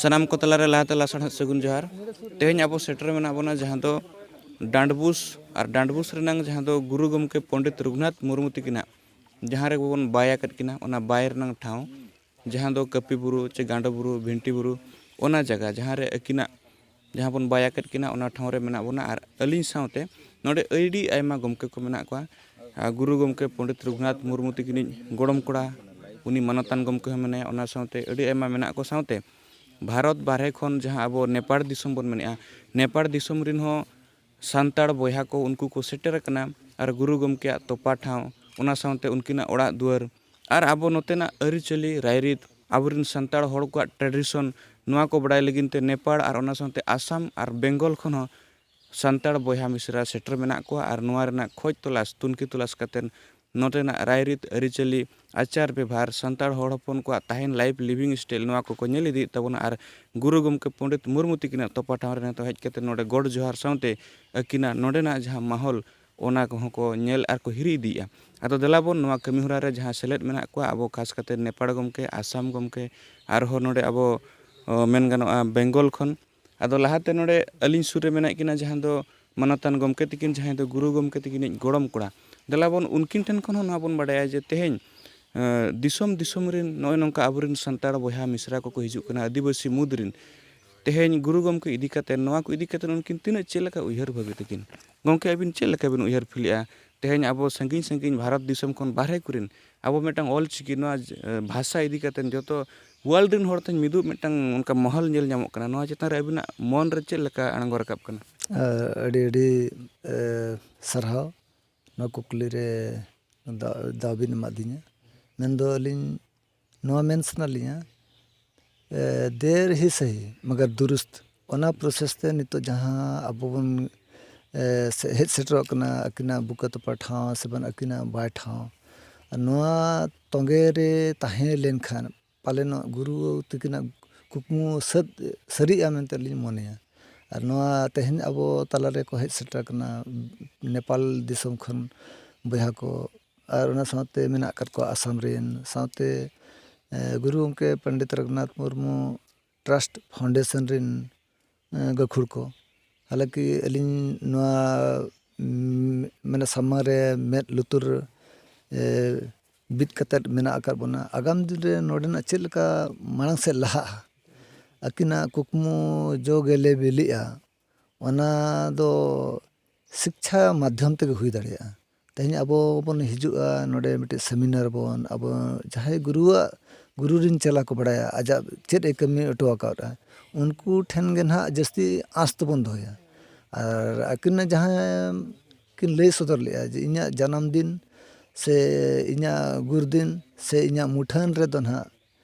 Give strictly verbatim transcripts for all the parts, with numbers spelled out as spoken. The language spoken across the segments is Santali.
ᱥᱟᱱᱟᱢ ᱠᱚ ᱛᱟᱞᱟᱨᱮ ᱞᱟᱦᱟᱛᱮ ᱞᱟᱥᱟᱲᱦᱮᱫ ᱥᱟᱹᱜᱩᱱ ᱡᱚᱦᱟᱨ᱾ ᱛᱮᱦᱮᱧ ᱟᱵᱚ ᱥᱮᱴᱮᱨ ᱢᱮᱱᱟᱜ ᱵᱚᱱᱟ ᱡᱟᱦᱟᱸ ᱫᱚ ᱰᱟᱸᱰᱵᱩᱥ, ᱟᱨ ᱰᱟᱸᱰᱵᱩᱥ ᱨᱮᱱᱟᱝ ᱡᱟᱦᱟᱸ ᱫᱚ ᱜᱩᱨᱩ ᱜᱚᱢᱠᱮ ᱯᱚᱸᱰᱤᱛ ᱨᱚᱜᱷᱩᱱᱟᱛᱷ ᱢᱩᱨᱢᱩ ᱛᱤᱠᱤᱱᱟᱜ ᱡᱟᱦᱟᱸ ᱨᱮ ᱵᱚᱱ ᱵᱟᱭ ᱟᱠᱟᱫ ᱠᱤᱱᱟ, ᱚᱱᱟ ᱵᱟᱭ ᱨᱮᱱᱟᱝ ᱴᱷᱟᱶ, ᱡᱟᱦᱟᱸ ᱫᱚ ᱠᱟᱹᱯᱤ ᱵᱩᱨᱩ ᱪᱮ ᱜᱟᱸᱰᱚ ᱵᱩᱨᱩ, ᱵᱷᱤᱱᱴᱤ ᱵᱩᱨᱩ, ᱚᱱᱟ ᱡᱟᱭᱜᱟ ᱡᱟᱦᱟᱸ ᱨᱮ ᱟᱹᱠᱤᱱᱟᱜ ᱡᱟᱦᱟᱸ ᱵᱚᱱ ᱵᱟᱭ ᱟᱠᱟᱫ ᱠᱤᱱᱟ, ᱚᱱᱟ ᱴᱷᱟᱶ ᱨᱮ ᱢᱮᱱᱟᱜ ᱵᱚᱱᱟ᱾ ᱟᱨ ᱟᱹᱞᱤᱧ ᱥᱟᱶᱛᱮ ᱱᱚᱰᱮ ᱟᱹᱰᱤ ᱟᱭᱢᱟ ᱜᱚᱢᱠᱮ ᱠᱚ ᱢᱮᱱᱟᱜ ᱠᱚᱣᱟ᱾ ᱟᱨ ᱜᱩᱨᱩ ᱜᱚᱢᱠᱮ ᱯᱚᱸᱰᱤᱛ ᱨᱚᱜᱷᱩᱱᱟᱛᱷ ᱢᱩᱨᱢᱩ ᱛᱤᱠᱤᱱᱤᱡ ᱜᱚᱲᱚᱢ ᱠᱚᱲᱟ, ᱩᱱᱤ ᱢᱟᱱᱚᱛᱟᱱ ᱜᱚᱢᱠᱮ ᱦᱚᱸ ᱢᱮᱱᱟᱭᱟ, ᱚᱱᱟ ᱥᱟᱶᱛᱮ ᱟᱹᱰᱤ ᱟᱭᱢᱟ ᱢᱮᱱᱟᱜ ᱠᱚ ᱥᱟᱶᱛᱮ ᱵᱷᱟᱨᱚᱛ ᱵᱟᱨᱦᱮ ᱠᱷᱚᱱ ᱡᱟᱦᱟᱸ ᱟᱵᱚ ᱱᱮᱯᱟᱲ ᱫᱤᱥᱚᱢ ᱵᱚᱱ ᱢᱮᱱᱮᱫᱼᱟ, ᱱᱮᱯᱟᱲ ᱫᱤᱥᱚᱢ ᱨᱮᱱ ᱦᱚᱸ ᱥᱟᱱᱛᱟᱲ ᱵᱚᱭᱦᱟ ᱠᱚ ᱩᱱᱠᱩ ᱠᱚ ᱥᱮᱴᱮᱨ ᱟᱠᱟᱱᱟ᱾ ᱟᱨ ᱜᱩᱨᱩ ᱜᱚᱢᱠᱮᱭᱟᱜ ᱛᱚᱯᱟ ᱴᱷᱟᱶ, ᱚᱱᱟ ᱥᱟᱶᱛᱮ ᱩᱱᱠᱤᱱᱟᱜ ᱚᱲᱟᱜ ᱫᱩᱣᱟᱹᱨ, ᱟᱨ ᱟᱵᱚ ᱱᱚᱛᱮᱱᱟᱜ ᱟᱹᱨᱤᱪᱟᱹᱞᱤ, ᱨᱟᱭᱨᱤᱛ, ᱟᱵᱚᱨᱮᱱ ᱥᱟᱱᱛᱟᱲ ᱦᱚᱲ ᱠᱚᱣᱟᱜ tradition, ᱱᱚᱣᱟ ᱠᱚ ᱵᱟᱲᱟᱭ ᱞᱟᱹᱜᱤᱫ ᱛᱮ ᱱᱮᱯᱟᱲ ᱟᱨ ᱚᱱᱟ ᱥᱟᱶᱛᱮ ᱟᱥᱟᱢ ᱟᱨ ᱵᱮᱝᱜᱚᱞ ᱠᱷᱚᱱ ᱦᱚᱸ ᱥᱟᱱᱛᱟᱲ ᱵᱚᱭᱦᱟ ᱢᱤᱥᱨᱟ ᱥᱮᱴᱮᱨ ᱢᱮᱱᱟᱜ ᱠᱚᱣᱟ᱾ ᱟᱨ ᱱᱚᱣᱟ ᱨᱮᱱᱟᱜ ᱠᱷᱚᱡᱽ ᱛᱚᱞᱟᱥ, ᱛᱩᱱᱠᱷᱤ ᱛᱚᱞᱟᱥ ᱠᱟᱛᱮᱫ ᱱᱚᱛᱮᱱᱟᱜ ᱨᱟᱭᱨᱤᱛ, ᱟᱹᱨᱤᱪᱟᱹᱞᱤ, ᱟᱪᱟᱨ ᱵᱮᱵᱷᱟᱨ, ᱥᱟᱱᱛᱟᱲ ᱦᱚᱲ ᱦᱚᱯᱚᱱ ᱠᱚᱣᱟᱜ ᱛᱟᱦᱮᱱ, life, living style, ᱱᱚᱣᱟ ᱠᱚᱠᱚ ᱧᱮᱞ ᱤᱫᱤᱭᱮᱫ ᱛᱟᱵᱚᱱᱟ᱾ ᱟᱨ ᱜᱩᱨᱩ ᱜᱚᱢᱠᱮ ᱯᱚᱸᱰᱤᱛ ᱢᱩᱨᱢᱩ ᱛᱤᱠᱤᱱᱟᱜ ᱛᱚᱯᱟ ᱴᱷᱟᱶ ᱨᱮ ᱱᱤᱛᱚᱜ ᱦᱮᱡ ᱠᱟᱛᱮ ᱱᱚᱰᱮ ᱜᱚᱰ ᱡᱚᱦᱟᱨ ᱥᱟᱶᱛᱮ ᱟᱹᱠᱤᱱᱟᱜ ᱱᱚᱰᱮᱱᱟᱜ ᱡᱟᱦᱟᱸ ᱢᱟᱦᱚᱞ, ᱚᱱᱟ ᱠᱚᱦᱚᱸ ᱠᱚ ᱧᱮᱞ ᱟᱨ ᱠᱚ ᱦᱤᱨᱤ ᱤᱫᱤᱭᱮᱫᱼᱟ᱾ ᱟᱫᱚ ᱫᱮᱞᱟ ᱵᱚᱱ ᱱᱚᱣᱟ ᱠᱟᱹᱢᱤ ᱦᱚᱨᱟ ᱨᱮ ᱡᱟᱦᱟᱸ ᱥᱮᱞᱮᱫ ᱢᱮᱱᱟᱜ ᱠᱚᱣᱟ, ᱟᱵᱚ ᱠᱷᱟᱥ ᱠᱟᱛᱮ ᱱᱮᱯᱟᱲ ᱜᱚᱢᱠᱮ, ᱟᱥᱟᱢ ᱜᱚᱢᱠᱮ, ᱟᱨᱦᱚᱸ ᱱᱚᱰᱮ ᱟᱵᱚ, ᱚ, ᱢᱮᱱ ᱜᱟᱱᱚᱜᱼᱟ ᱵᱮᱝᱜᱚᱞ ᱠᱷᱚᱱ᱾ ᱟᱫᱚ ᱞᱟᱦᱟᱛᱮ ᱱᱚᱰᱮ ᱟᱹᱞᱤᱧ ᱥᱩᱨ ᱨᱮ ᱢᱮᱱᱟᱜ ᱠᱤᱱᱟ ᱡᱟᱦᱟᱸ ᱫᱚ ᱢᱟᱱᱚᱛᱟᱱ ᱜᱚᱢᱠᱮ ᱛᱤᱠᱤᱱ, ᱡᱟᱦᱟᱸᱭ ᱫᱚ ᱜᱩᱨᱩ ᱜᱚᱢᱠᱮ ᱛᱤᱠᱤᱱᱤᱡ ᱜᱚᱲᱚᱢ ᱠᱚᱲᱟ᱾ ᱫᱮᱞᱟ ᱵᱚᱱ ᱩᱱᱠᱤᱱ ᱴᱷᱮᱱ ᱠᱷᱚᱱ ᱦᱚᱸ ᱱᱚᱣᱟ ᱵᱚᱱ ᱵᱟᱰᱟᱭᱟ ᱡᱮ ᱛᱮᱦᱮᱧ, ᱮ, ᱫᱤᱥᱚᱢ ᱫᱤᱥᱚᱢ ᱨᱮᱱ ᱱᱚᱜᱼᱚᱭ ᱱᱚᱝᱠᱟ ᱟᱵᱚᱨᱮᱱ ᱥᱟᱱᱛᱟᱲ ᱵᱚᱭᱦᱟ ᱢᱤᱥᱨᱟ ᱠᱚᱠᱚ ᱦᱤᱡᱩᱜ ᱠᱟᱱᱟ ᱟᱹᱫᱤᱵᱟᱹᱥᱤ ᱢᱩᱫᱽ ᱨᱮᱱ᱾ ᱛᱮᱦᱮᱧ ᱜᱩᱨᱩ ᱜᱚᱢᱠᱮ ᱤᱫᱤ ᱠᱟᱛᱮ, ᱱᱚᱣᱟ ᱠᱚ ᱤᱫᱤ ᱠᱟᱛᱮ ᱩᱱᱠᱤᱱ ᱛᱤᱱᱟᱹᱜ ᱪᱮᱫ ᱞᱮᱠᱟ ᱩᱭᱦᱟᱹᱨ ᱵᱷᱟᱹᱵᱤ ᱛᱟᱹᱠᱤᱱ? ᱜᱚᱢᱠᱮ, ᱟᱹᱵᱤᱱ ᱪᱮᱫ ᱞᱮᱠᱟ ᱵᱤᱱ ᱩᱭᱦᱟᱹᱨ ᱯᱷᱤᱞᱮᱜᱼᱟ? ᱛᱮᱦᱮᱧ ᱟᱵᱚ ᱥᱟᱺᱜᱤᱧ ᱥᱟᱺᱜᱤᱧ ᱵᱷᱟᱨᱚᱛ ᱫᱤᱥᱚᱢ ᱠᱷᱚᱱ ᱵᱟᱦᱨᱮ ᱠᱚᱨᱮᱱ ᱟᱵᱚ ᱢᱤᱫᱴᱟᱝ ᱚᱞ ᱪᱤᱠᱤ ᱱᱚᱣᱟ ᱡ-, ᱮ, ᱵᱷᱟᱥᱟ ᱤᱫᱤ ᱠᱟᱛᱮ ᱡᱚᱛᱚ world ᱨᱮᱱ ᱦᱚᱲ ᱛᱮᱦᱮᱧ ᱢᱤᱫᱚᱜ ᱢᱤᱫᱴᱟᱝ ᱚᱱᱠᱟ ᱢᱚᱦᱚᱞ ᱧᱮᱞ ᱧᱟᱢᱚᱜ ᱠᱟᱱᱟ᱾ ᱱᱚᱣᱟ ᱪᱮᱛᱟᱱ ᱨᱮ ᱟᱹᱵᱤᱱᱟᱜ ᱢᱚᱱ ᱨᱮ ᱪᱮᱫ ᱞᱮᱠᱟ ᱟᱬᱜᱚ ᱨᱟᱠᱟᱵ ᱠᱟᱱᱟ? ᱟ, ᱟᱹᱰᱤ ᱟᱹᱰᱤ, ᱮ, ᱥᱟᱨᱦᱟᱣ ᱱᱚᱣᱟ ᱠᱩᱠᱞᱤ ᱨᱮ ᱫᱟ-, ᱫᱟᱣ ᱵᱤᱱ ᱮᱢᱟᱫᱤᱧᱟ᱾ ᱢᱮᱱᱫᱚ ᱟᱹᱞᱤᱧ ᱱᱚᱣᱟ ᱢᱮᱱ ᱥᱟᱱᱟ ᱞᱤᱧᱟ, ᱮ, ᱫᱮᱨ ᱦᱤ ᱥᱟᱦᱤ ᱢᱟᱜᱟᱨ ᱫᱩᱨᱩᱥᱛ, ᱚᱱᱟ process ᱛᱮ ᱱᱤᱛᱚᱜ ᱡᱟᱦᱟᱸ ᱟᱵᱚ ᱵᱚᱱ, ᱮ, ᱥᱮ-, ᱦᱮᱡ ᱥᱮᱴᱮᱨᱚᱜ ᱠᱟᱱᱟ ᱟᱹᱠᱤᱱᱟᱜ ᱵᱩᱠᱟᱹ ᱛᱚᱯᱟ ᱴᱷᱟᱶ ᱥᱮ ᱵᱟᱝ ᱟᱹᱠᱤᱱᱟᱜ ᱵᱟᱭ ᱴᱷᱟᱶ, ᱱᱚᱣᱟ ᱛᱚᱸᱜᱮ ᱨᱮ ᱛᱟᱦᱮᱸ ᱞᱮᱱᱠᱷᱟᱱ ᱯᱟᱞᱮᱱᱚᱜ ᱜᱩᱨᱩ ᱛᱟᱹᱠᱤᱱᱟᱜ ᱠᱩᱠᱢᱩ ᱥᱟᱹᱛ ᱥᱟᱹᱨᱤᱜᱼᱟ ᱢᱮᱱᱛᱮ ᱞᱤᱧ ᱢᱚᱱᱮᱭᱟ᱾ ᱟᱨ ᱱᱚᱣᱟ ᱛᱮᱦᱮᱧ ᱟᱵᱚ ᱛᱟᱞᱟ ᱨᱮᱠᱚ ᱦᱮᱡ ᱥᱮᱴᱮᱨ ᱟᱠᱟᱱᱟ ᱱᱮᱯᱟᱞ ᱫᱤᱥᱚᱢ ᱠᱷᱚᱱ ᱵᱚᱭᱦᱟ ᱠᱚ, ᱟᱨ ᱚᱱᱟ ᱥᱟᱶᱛᱮ ᱢᱮᱱᱟᱜ ᱟᱠᱟᱫ ᱠᱚᱣᱟ ᱟᱥᱟᱢ ᱨᱮᱱ, ᱥᱟᱶᱛᱮ, ᱮ, ᱜᱩᱨᱩ ᱜᱚᱢᱠᱮ ᱯᱚᱱᱰᱤᱛ ᱨᱚᱜᱷᱩᱱᱟᱛᱷ ᱢᱩᱨᱢᱩ ᱴᱨᱟᱥᱴ ᱯᱷᱟᱣᱩᱱᱰᱮᱥᱚᱱ ᱨᱮᱱ ᱜᱟᱹᱠᱷᱩᱲ ᱠᱚ᱾ ᱦᱟᱞᱟᱸᱠᱤ ᱟᱹᱞᱤᱧ ᱱᱚᱣᱟ ᱢᱟᱱᱮ ᱥᱟᱢᱟᱝ ᱨᱮ ᱢᱮᱫ ᱞᱩᱛᱩᱨ ᱵᱤᱫ ᱠᱟᱛᱮᱫ ᱢᱮᱱᱟᱜ ᱟᱠᱟᱫ ᱵᱚᱱᱟ᱾ ᱟᱜᱟᱢ ᱫᱤᱱ ᱨᱮ ᱱᱚᱰᱮᱱᱟᱜ ᱪᱮᱫ ᱞᱮᱠᱟ ᱢᱟᱲᱟᱝ ᱥᱮᱫ ᱞᱟᱦᱟᱜᱼᱟ, ᱟᱹᱠᱤᱱᱟᱜ ᱠᱩᱠᱢᱩ ᱡᱚ ᱜᱮᱞᱮ ᱵᱤᱞᱤᱜᱼᱟ, ᱚᱱᱟ ᱫᱚ ᱥᱤᱠᱪᱷᱟ ᱢᱟᱫᱽᱫᱷᱚᱢ ᱛᱮᱜᱮ ᱦᱩᱭ ᱫᱟᱲᱮᱭᱟᱜᱼᱟ᱾ ᱛᱮᱦᱮᱧ ᱟᱵᱚ ᱵᱚᱱ ᱦᱤᱡᱩᱜᱼᱟ ᱱᱚᱰᱮ ᱢᱤᱫᱴᱮᱡ ᱥᱮᱢᱤᱱᱟᱨ ᱵᱚᱱ, ᱟᱵᱚ ᱡᱟᱦᱟᱸᱭ ᱜᱩᱨᱩᱣᱟᱜ, ᱜᱩᱨᱩ ᱨᱮᱱ ᱪᱮᱞᱟ ᱠᱚ ᱵᱟᱲᱟᱭᱟ ᱟᱡᱟᱜ ᱪᱮᱫ ᱮ ᱠᱟᱹᱢᱤ ᱦᱚᱴᱚ ᱟᱠᱟᱫᱼᱟ, ᱩᱱᱠᱩ ᱴᱷᱮᱱ ᱜᱮ ᱱᱟᱦᱟᱜ ᱡᱟᱹᱥᱛᱤ ᱟᱸᱥ ᱫᱚᱵᱚᱱ ᱫᱚᱦᱚᱭᱟ᱾ ᱟᱨ ᱟᱹᱠᱤᱱ ᱡᱟᱦᱟᱸ ᱠᱤᱱ ᱞᱟᱹᱭ ᱥᱚᱫᱚᱨ ᱞᱮᱫᱼᱟ ᱡᱮ ᱤᱧᱟᱹᱜ ᱡᱟᱱᱟᱢ ᱫᱤᱱ ᱥᱮ ᱤᱧᱟᱹᱜ ᱜᱩᱨ ᱫᱤᱱ ᱥᱮ ᱤᱧᱟᱹᱜ ᱢᱩᱴᱷᱟᱹᱱ ᱨᱮᱫᱚ ᱱᱟᱦᱟᱜ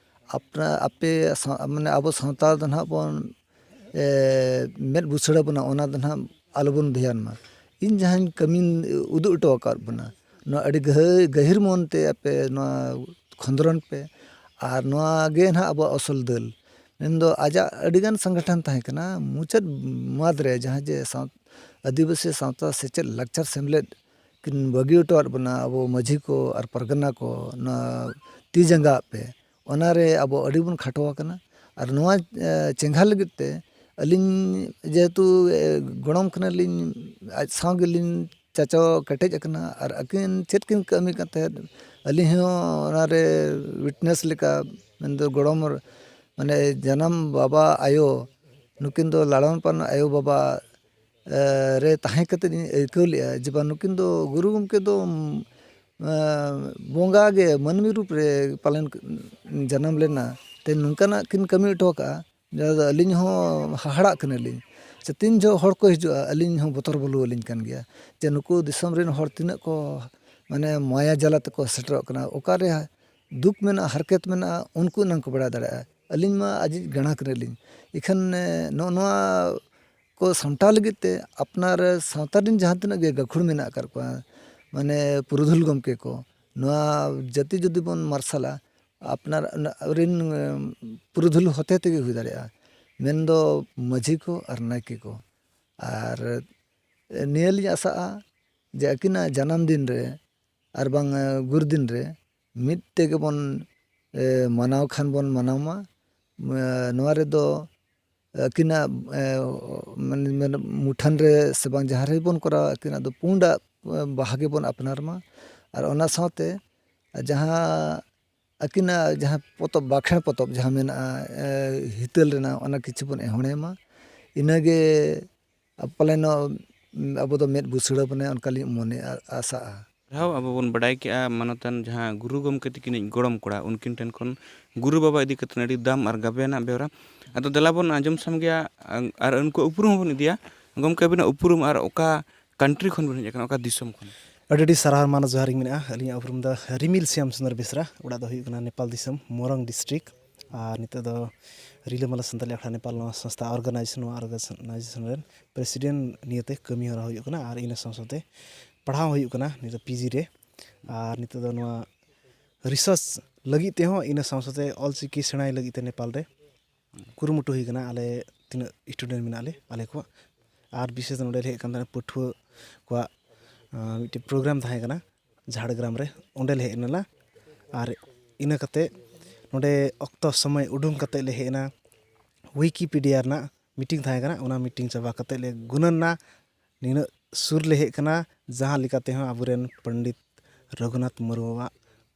ᱟᱯᱱᱟ-, ᱟᱯᱮ ᱥᱟᱶ-, ᱢᱟᱱᱮ ᱟᱵᱚ ᱥᱟᱶᱛᱟ ᱫᱚ ᱱᱟᱦᱟᱜ ᱵᱚᱱ ᱢᱮᱫ ᱵᱩᱥᱟᱹᱲ ᱟᱵᱚᱱᱟ, ᱚᱱᱟ ᱫᱚ ᱱᱟᱦᱟᱜ ᱟᱞᱚᱵᱚᱱ ᱫᱷᱮᱭᱟᱱ ᱢᱟ᱾ ᱤᱧ ᱡᱟᱦᱟᱸᱧ ᱠᱟᱹᱢᱤᱧ ᱩᱫᱩᱜ ᱦᱚᱴᱚ ᱟᱠᱟᱫ ᱵᱚᱱᱟ, ᱱᱚᱣᱟ ᱟᱹᱰᱤ ᱜᱟᱹᱦᱤ-, ᱜᱟᱹᱦᱤᱨ ᱢᱚᱱᱛᱮ ᱟᱯᱮ ᱱᱚᱣᱟ ᱠᱷᱚᱸᱫᱽᱨᱚᱱ ᱯᱮ᱾ ᱟᱨ ᱱᱚᱣᱟ ᱜᱮ ᱱᱟᱦᱟᱜ ᱟᱵᱚᱣᱟᱜ ᱟᱥᱚᱞ ᱫᱟᱹᱞ᱾ ᱢᱮᱱᱫᱚ ᱟᱡᱟᱜ ᱟᱹᱰᱤᱜᱟᱱ ᱥᱚᱝᱜᱚᱴᱷᱚᱱ ᱛᱟᱦᱮᱸ ᱠᱟᱱᱟ᱾ ᱢᱩᱪᱟᱹᱫ ᱢᱟᱫᱽ ᱨᱮ ᱡᱟᱦᱟᱸ ᱡᱮ ᱥᱟᱶ-, ᱟᱹᱫᱤᱵᱟᱹᱥᱤ ᱥᱟᱶᱛᱟ ᱥᱮᱪᱮᱫ ᱞᱟᱠᱪᱟᱨ ᱥᱮᱢᱞᱮᱫ ᱠᱤᱱ ᱵᱟᱹᱜᱤ ᱦᱚᱴᱚᱣᱟᱫ ᱵᱚᱱᱟ, ᱟᱵᱚ ᱢᱟᱹᱡᱷᱤ ᱠᱚ ᱟᱨ ᱯᱟᱨᱜᱟᱱᱟ ᱠᱚ, ᱱᱚᱣᱟ ᱛᱤ ᱡᱟᱸᱜᱟ ᱟᱜ ᱯᱮ, ᱚᱱᱟᱨᱮ ᱟᱵᱚ ᱟᱹᱰᱤ ᱵᱚᱱ ᱠᱷᱟᱴᱚ ᱟᱠᱟᱱᱟ᱾ ᱟᱨ ᱱᱚᱣᱟ, ᱮ, ᱪᱮᱸᱜᱷᱟ ᱞᱟᱹᱜᱤᱫ ᱛᱮ ᱟᱹᱞᱤᱧ ᱡᱮᱦᱮᱛᱩ, ᱮ, ᱜᱚᱲᱚᱢ ᱠᱟᱱᱟᱞᱤᱧ, ᱟᱡ ᱥᱟᱶ ᱜᱮᱞᱤᱧ ᱪᱟᱪᱚ ᱠᱮᱴᱮᱡ ᱟᱠᱟᱱᱟ᱾ ᱟᱨ ᱟᱹᱠᱤᱱ ᱪᱮᱫ ᱠᱤᱱ ᱠᱟᱹᱢᱤ ᱠᱟᱱ ᱛᱟᱦᱮᱸᱫ, ᱟᱹᱞᱤᱧ ᱦᱚᱸ ᱚᱱᱟᱨᱮ ᱣᱤᱴᱱᱮᱥ ᱞᱮᱠᱟ, ᱢᱮᱱᱫᱚ ᱜᱚᱲᱚᱢ, ᱢᱟᱱᱮ ᱡᱟᱱᱟᱢ ᱵᱟᱵᱟ ᱟᱭᱳ, ᱱᱩᱠᱤᱱ ᱫᱚ ᱞᱟᱲᱟᱣᱟᱱ ᱯᱟᱞᱟᱣᱟᱱ ᱟᱭᱳ ᱵᱟᱵᱟ ᱮ, ᱨᱮ ᱛᱟᱦᱮᱸ ᱠᱟᱛᱮᱫ ᱤᱧ ᱟᱹᱭᱠᱟᱹᱣ ᱞᱮᱫᱼᱟ ᱡᱮ ᱵᱟᱝ, ᱱᱩᱠᱤᱱ ᱫᱚ ᱜᱩᱨᱩ ᱜᱚᱢᱠᱮ ᱫᱚ, ᱮ, ᱵᱚᱸᱜᱟ ᱜᱮ ᱢᱟᱹᱱᱢᱤ ᱨᱩᱯ ᱨᱮ ᱯᱟᱞᱮᱱ ᱡᱟᱱᱟᱢ ᱞᱮᱱᱟ, ᱛᱮ ᱱᱚᱝᱠᱟᱱᱟᱜ ᱠᱤᱱ ᱠᱟᱹᱢᱤ ᱦᱚᱴᱚ ᱠᱟᱜᱼᱟ, ᱡᱟᱦᱟᱸ ᱫᱚ ᱟᱹᱞᱤᱧ ᱦᱚᱸ ᱦᱟᱦᱟᱲᱟᱜ ᱠᱟᱱᱟᱞᱤᱧ᱾ ᱥᱮ ᱛᱤᱱ ᱡᱚᱦᱚᱜ ᱦᱚᱲ ᱠᱚ ᱦᱤᱡᱩᱜᱼᱟ, ᱟᱹᱞᱤᱧ ᱦᱚᱸ ᱵᱚᱛᱚᱨ ᱵᱚᱞᱚ ᱟᱹᱞᱤᱧ ᱠᱟᱱ ᱜᱮᱭᱟ ᱡᱮ ᱱᱩᱠᱩ ᱫᱤᱥᱚᱢ ᱨᱮᱱ ᱦᱚᱲ ᱛᱤᱱᱟᱹᱜ ᱠᱚ, ᱢᱟᱱᱮ, ᱢᱟᱭᱟ ᱡᱟᱞᱟ ᱛᱮᱠᱚ ᱥᱮᱴᱮᱨᱚᱜ ᱠᱟᱱᱟ, ᱚᱠᱟᱨᱮ ᱫᱩᱠ ᱢᱮᱱᱟᱜᱼᱟ, ᱦᱟᱨᱠᱮᱛ ᱢᱮᱱᱟᱜᱼᱟ, ᱩᱱᱠᱩ ᱮᱱᱟᱝ ᱠᱚ ᱵᱟᱲᱟᱭ ᱫᱟᱲᱮᱭᱟᱜᱼᱟ᱾ ᱟᱹᱞᱤᱧ ᱢᱟ ᱟᱡᱤᱡ ᱜᱟᱬᱟ ᱠᱟᱱᱟᱞᱤᱧ᱾ ᱤᱠᱷᱟᱹᱱ, ᱮ, ᱱᱚᱜᱼᱚ ᱱᱚᱣᱟ ᱠᱚ ᱥᱟᱢᱴᱟᱣ ᱞᱟᱹᱜᱤᱫ ᱛᱮ ᱟᱯᱱᱟᱨ ᱥᱟᱶᱛᱟ ᱨᱮᱱ ᱡᱟᱦᱟᱸ ᱛᱤᱱᱟᱹᱜ ᱜᱮ ᱜᱟᱹᱠᱷᱩᱲ ᱢᱮᱱᱟᱜ ᱟᱠᱟᱫ ᱠᱚᱣᱟ, ᱢᱟᱱᱮ ᱯᱩᱨᱩᱫᱷᱩᱞ ᱜᱚᱢᱠᱮ ᱠᱚ, ᱱᱚᱣᱟ ᱡᱟᱹᱛᱤ ᱡᱩᱫᱤ ᱵᱚᱱ ᱢᱟᱨᱥᱟᱞᱟ, ᱟᱯᱱᱟᱨ ᱨᱮᱱ, ᱮ, ᱯᱩᱨᱩᱫᱷᱩᱞ ᱦᱚᱛᱮ ᱛᱮᱜᱮ ᱦᱩᱭ ᱫᱟᱲᱮᱭᱟᱜᱼᱟ, ᱢᱮᱱᱫᱚ ᱢᱟᱹᱡᱷᱤ ᱠᱚ ᱟᱨ ᱱᱟᱭᱠᱮ ᱠᱚ᱾ ᱟᱨ ᱱᱤᱭᱟᱹ ᱞᱤᱧ ᱟᱥᱟᱜᱼᱟ ᱡᱮ ᱟᱹᱠᱤᱱᱟᱜ ᱡᱟᱱᱟᱢ ᱫᱤᱱ ᱨᱮ ᱟᱨ ᱵᱟᱝ, ᱮ, ᱜᱩᱨ ᱫᱤᱱ ᱨᱮ ᱢᱤᱫ ᱛᱮᱜᱮ ᱵᱚᱱ, ᱮ, ᱢᱟᱱᱟᱣ ᱠᱷᱟᱱ ᱵᱚᱱ ᱢᱟᱱᱟᱣ ᱢᱟ᱾ ᱱᱚᱣᱟ ᱨᱮᱫᱚ ᱟᱹᱠᱤᱱᱟᱜ, ᱮ, ᱢᱟᱱᱮ, ᱢᱟᱱᱮ, ᱢᱩᱴᱷᱟᱹᱱ ᱨᱮ ᱥᱮ ᱵᱟᱝ ᱡᱟᱦᱟᱸ ᱨᱮᱵᱚᱱ ᱠᱚᱨᱟᱣᱟ, ᱟᱹᱠᱤᱱᱟᱜ ᱫᱚ ᱯᱩᱸᱰᱟᱜ, ᱮ, ᱵᱟᱦᱟ ᱜᱮᱵᱚᱱ ᱟᱯᱱᱟᱨ ᱢᱟ᱾ ᱟᱨ ᱚᱱᱟ ᱥᱟᱶᱛᱮ ᱡᱟᱦᱟᱸ ᱟᱹᱠᱤᱱᱟᱜ ᱡᱟᱦᱟᱸ ᱯᱚᱛᱚᱵ, ᱵᱟᱠᱷᱮᱬ ᱯᱚᱛᱚᱵ ᱡᱟᱦᱟᱸ ᱢᱮᱱᱟᱜᱼᱟ, ᱮ, ᱦᱤᱛᱟᱹᱞ ᱨᱮᱱᱟᱜ, ᱚᱱᱟ ᱠᱤᱪᱷᱩ ᱵᱚᱱ ᱮᱦᱚᱬᱮ ᱢᱟ᱾ ᱤᱱᱟᱹᱜᱮ ᱯᱟᱞᱮᱱᱚᱜ ᱟᱵᱚ ᱫᱚ ᱢᱮᱫ ᱵᱩᱥᱟᱹᱲᱟ ᱵᱚᱱᱟ, ᱚᱱᱠᱟᱞᱤᱧ ᱢᱚᱱᱮ, ᱟ-, ᱟᱥᱟᱜᱼᱟ᱾ ᱟᱨᱦᱚᱸ ᱟᱵᱚ ᱵᱚᱱ ᱵᱟᱰᱟᱭ ᱠᱮᱜᱼᱟ, ᱢᱟᱱᱚᱛᱟᱱ ᱡᱟᱦᱟᱸ ᱜᱩᱨᱩ ᱜᱚᱢᱠᱮ ᱛᱤᱠᱤᱱᱤᱡ ᱜᱚᱲᱚᱢ ᱠᱚᱲᱟ, ᱩᱱᱠᱤᱱ ᱴᱷᱮᱱ ᱠᱷᱚᱱ ᱜᱩᱨᱩ ᱵᱟᱵᱟ ᱤᱫᱤ ᱠᱟᱛᱮ ᱟᱹᱰᱤ ᱫᱟᱢ ᱟᱨ ᱜᱟᱵᱮᱱᱟᱜ ᱵᱮᱣᱨᱟ᱾ ᱟᱫᱚ ᱫᱮᱞᱟ ᱵᱚᱱ ᱟᱸᱡᱚᱢ ᱥᱟᱢᱜᱮᱭᱟ, ᱟᱨ ᱩᱱᱠᱩ ᱩᱯᱨᱩᱢ ᱦᱚᱸᱵᱚᱱ ᱤᱫᱤᱭᱟ᱾ ᱜᱚᱢᱠᱮ, ᱟᱹᱵᱤᱱᱟᱜ ᱩᱯᱨᱩᱢ ᱟᱨ ᱚᱠᱟ country ᱠᱷᱚᱱ ᱵᱤᱱ ᱦᱮᱡ ᱟᱠᱟᱱᱟ, ᱚᱠᱟ ᱫᱤᱥᱚᱢ ᱠᱷᱚᱱ? ᱟᱹᱰᱤ ᱟᱹᱰᱤ ᱥᱟᱨᱦᱟᱣ ᱢᱟᱱᱚᱛ ᱡᱚᱦᱟᱨ ᱤᱧ ᱢᱮᱱᱮᱫᱼᱟ᱾ ᱟᱹᱞᱤᱧᱟᱜ ᱩᱯᱨᱩᱢ ᱫᱚ ᱨᱤᱢᱤᱞ ᱥᱭᱟᱢ ᱥᱩᱱᱫᱚᱨ ᱵᱮᱥᱨᱟ, ᱚᱲᱟᱜ ᱫᱚ ᱦᱩᱭᱩᱜ ᱠᱟᱱᱟ ᱱᱮᱯᱟᱞ ᱫᱤᱥᱚᱢ, ᱢᱚᱨᱚᱝ district᱾ ᱟᱨ ᱱᱤᱛᱚᱜ ᱫᱚ ᱨᱤᱞᱟᱹᱢᱟᱞᱟ ᱥᱟᱱᱛᱟᱞᱤ ᱟᱠᱷᱲᱟ ᱱᱮᱯᱟᱞ, ᱱᱚᱣᱟ ᱥᱚᱝᱥᱛᱷᱟ organization, ᱱᱚᱣᱟ organization ᱨᱮᱱ president ᱱᱤᱭᱟᱹᱛᱮ ᱠᱟᱹᱢᱤ ᱦᱚᱨᱟ ᱦᱩᱭᱩᱜ ᱠᱟᱱᱟ᱾ ᱟᱨ ᱤᱱᱟᱹ ᱥᱟᱶ ᱥᱟᱶᱛᱮ ᱯᱟᱲᱦᱟᱣ ᱦᱩᱭᱩᱜ ᱠᱟᱱᱟ ᱱᱤᱛᱚᱜ PG ᱨᱮ᱾ ᱟᱨ ᱱᱤᱛᱚᱜ ᱫᱚ ᱱᱚᱣᱟ research ᱞᱟᱹᱜᱤᱫ ᱛᱮᱦᱚᱸ, ᱤᱱᱟᱹ ᱥᱟᱶ ᱥᱟᱶᱛᱮ ᱚᱞᱪᱤᱠᱤ ᱥᱮᱬᱟᱭ ᱞᱟᱹᱜᱤᱫ ᱛᱮ ᱱᱮᱯᱟᱞ ᱨᱮ ᱠᱩᱨᱩᱢᱩᱴᱩ ᱦᱩᱭ ᱠᱟᱱᱟ, ᱟᱞᱮ ᱛᱤᱱᱟᱹᱜ student ᱢᱮᱱᱟᱜ ᱞᱮ, ᱟᱞᱮ ᱠᱚᱣᱟᱜ᱾ ᱟᱨ ᱵᱤᱥᱮᱥ ᱱᱚᱰᱮ ᱞᱮ ᱦᱮᱡ ᱠᱟᱱ ᱛᱟᱦᱮᱱᱟ, ᱯᱟᱹᱴᱷᱩᱣᱟᱹ ᱠᱚᱣᱟᱜ, ᱟᱸ, ᱢᱤᱫᱴᱮᱱ program ᱛᱟᱦᱮᱸ ᱠᱟᱱᱟ ᱡᱷᱟᱲᱜᱨᱟᱢ ᱨᱮ, ᱚᱸᱰᱮ ᱞᱮ ᱦᱮᱡ ᱞᱮᱱᱟ᱾ ᱟᱨ ᱤᱱᱟᱹ ᱠᱟᱛᱮ ᱱᱚᱰᱮ ᱚᱠᱛᱚ ᱥᱚᱢᱚᱭ ᱩᱰᱩᱝ ᱠᱟᱛᱮ ᱞᱮ ᱦᱮᱡ ᱮᱱᱟ᱾ Wikipedia ᱨᱮᱱᱟᱜ meeting ᱛᱟᱦᱮᱸ ᱠᱟᱱᱟ, ᱚᱱᱟ meeting ᱪᱟᱵᱟ ᱠᱟᱛᱮ ᱞᱮ ᱜᱩᱱᱟᱹᱱᱟ, ᱱᱤᱱᱟᱹᱜ ᱥᱩᱨ ᱞᱮ ᱦᱮᱡ ᱠᱟᱱᱟ, ᱡᱟᱦᱟᱸ ᱞᱮᱠᱟ ᱛᱮᱦᱚᱸ ᱟᱵᱚᱨᱮᱱ ᱯᱚᱱᱰᱤᱛ ᱨᱚᱜᱷᱩᱱᱟᱛᱷ ᱢᱩᱨᱢᱩᱣᱟᱜ